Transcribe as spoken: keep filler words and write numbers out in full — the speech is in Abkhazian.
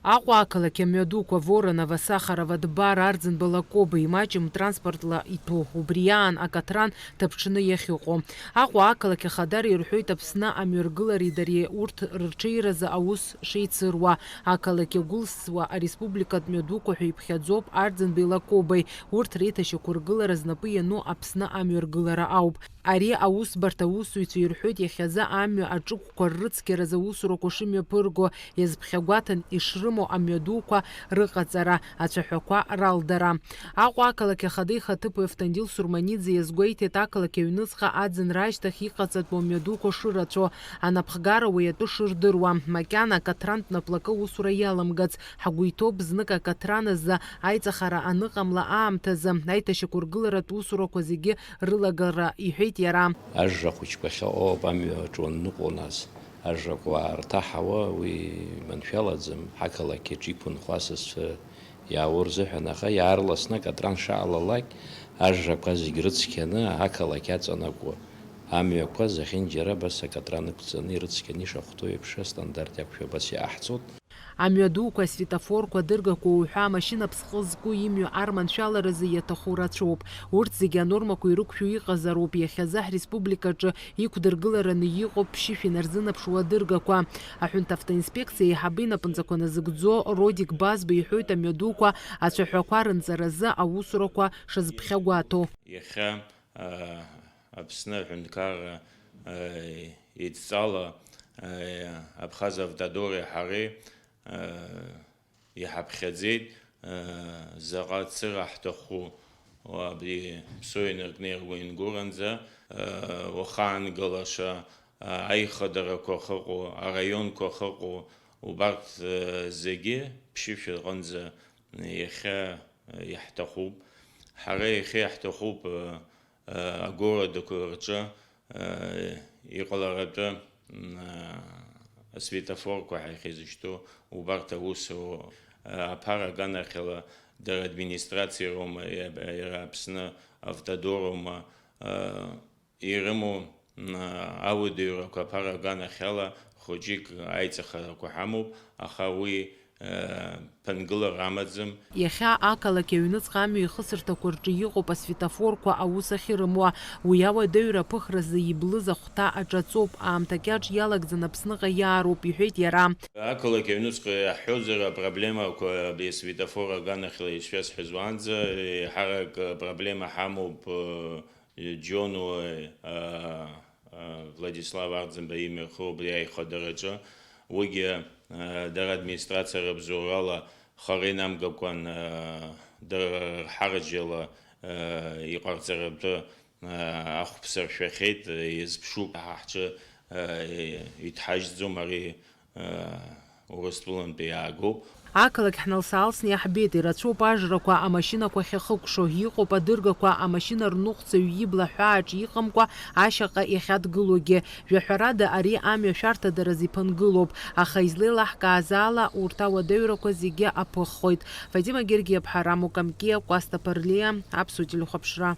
Аҟәа ақалақь амҩадуқәа Вороново, Сахарово, Дбар, Арӡынба, Лакоба имаҷым транспортла иҭәу, убри аан акатран ҭаԥҽны иахьыҟоу. Аҟәа ақалақь ахадара ирҳәоит Аԥсны амҩаргылареи дареи урҭ рырҽеиразы аус шеицыруа. Ақалақь иагәылсуа ареспубликатә мҩадуқәа ҳәа иԥхьаӡоуп Арӡынбеи Лакобеи, урҭ реиҭашьақәыргылара знапы иану Аԥсны амҩаргылара ауп. Ари аусбарҭа аусзуҩцәа ирҳәоит иахьазы амҩа аҿықәқәа ррыцқьаразы аусурақәа шымҩаԥырго, иазԥхьагәаҭан ишрымоу амҩадуқәа рыҟаҵара, ацәаҳәақәа ралдара. Аҟәа ақалақь ахада ихаҭыԥуаҩ Автандил Сурманиӡе иазгәеиҭеит, ақалақь аҩныҵҟа аӡынра ашьҭахь иҟаҵатәу амҩадуқәа шырацәоу, анапхгара уи атәы шырдыруа, макьана акатрантә наплакы аусура иаламгац, ҳгәы иҭоуп знык акатран азы аиҵахара аныҟамла аамҭазы, аиҭашьақәыргыларатә усурақәа зегьы рылагара, иҳәеит иара. Ажра хәыҷқәа ахьыҟоу ауп амҩа аҿы уанныҟәо нас. Ажрақәа уаарҭаҳауа, уи маншәалаӡам, ҳақалақь аҿы иқәынхо асасцәа иаауа рзыҳәан, аха иаарласны акатран шаалалак, ажрақәа зегь рыцқьаны ақалақь аҵанакуа, амҩақәа зехьынџьара абас акатран ықәҵаны ирыцқьаны ишахәҭоу еиԥш астандарт иақәшәо абас иҟаҳҵоит. Амҩадуқәа, асветофорқәа, адыргақәа уҳәа амашьына ԥсҟы зқәу имҩа арманшәаларазы иаҭаху рацәоуп. Урҭ зегьы анормақәа ирықәшәо иҟазароуп иахьазы ҳреспубликаҿы иқәдыргылараны иҟоуп ԥшьышә инарзынаԥшуа адыргақәа. Аҳәынҭ автоинспекциа аиҳабы инапынҵақәа назыгӡо Родик Базба иҳәоит амҩадуқәа ацәаҳәақәа рынҵаразы аусурақәа шазԥхьагәаҭоу. Иахьа, а, Аԥсны аҳәынҭқарра, а, идҵала, а, Абхаз Автодори ҳареи, а, иҳаԥхьаӡеит, а, заҟа цыра ҳҭаху, абри Ԥсоу инаркны Ингуранӡа, а, уахаангылаша, а, аихадарақәа ахьыҟоу, араионқәа ахьыҟоу, убарҭ, а, зегьы ԥшьышә рҟынӡа иахьа, а, иаҳҭахуп. Ҳара иахьа иаҳҭахуп, а, а, агородақәа рҿы, а, иҟаларатәы, м, а, асветофорқәа ҳәа иахьазышьҭоу убарҭ аус руа, а, аԥара аганахьала дара администрациа роума, иа-, иара Аԥсны автодор роума, а, ирымоу, м, а, ауадаҩрақәа аԥара аганахьала хәыҷык аиҵахарақәа ҳамоуп, аха уи ԥынгылара амаӡам. Иахьа ақалақь аҩныҵҟа амҩа ихысырҭақәа рҿы иҟоуп асветофорқәа аус ахьырымуа. Уи ауадаҩра аԥыхразы иблыз ахәҭа аҿаҵоуп, аамҭа кьаҿ иалагӡан Аԥсныҟа иаароуп, иҳәеит иара. Ақалақь аҩныҵҟа иаҳҳәозар, апроблемақәа абри асветофор аганахьала ишшәасҳәаз уаанӡа, еиҳарак проблема ҳамоуп, Џьонуа, а, а, Владислав Арӡынба имҩахыҵ убри аихадараҿы, уигьы, а, дара администрациа рыбзоурала хара инамгакәан, а, дара рхарџьала, а, иҟарҵаратәы, а, ахәԥса ршәахьеит, а, иазԥшуп, ҳа ҳҿы, а, иҭҳажьӡом ари, Урыстәылантәи иаагоуп. Ақалақь ҳналса-аалсны иаҳбеит, ирацәоуп ажрақәа, амашьынақәа ахьахыкәшо, иҟоуп адыргақәа, амашьына рныҟәцаҩ ибла ҳәааҿ иҟамкәа ашьаҟа иахьадгылогьы. Жәаҳәарада, ари амҩа шәарҭадараз иԥынгылоуп, аха излеилаҳкааз ала, урҭ ауадаҩрақәа зегьы аԥыххоит. Фатима Гергиаԥҳа, Рамо Камкиа, Кәасҭа Ԥарлиа, Аԥсуа телехәаԥшра.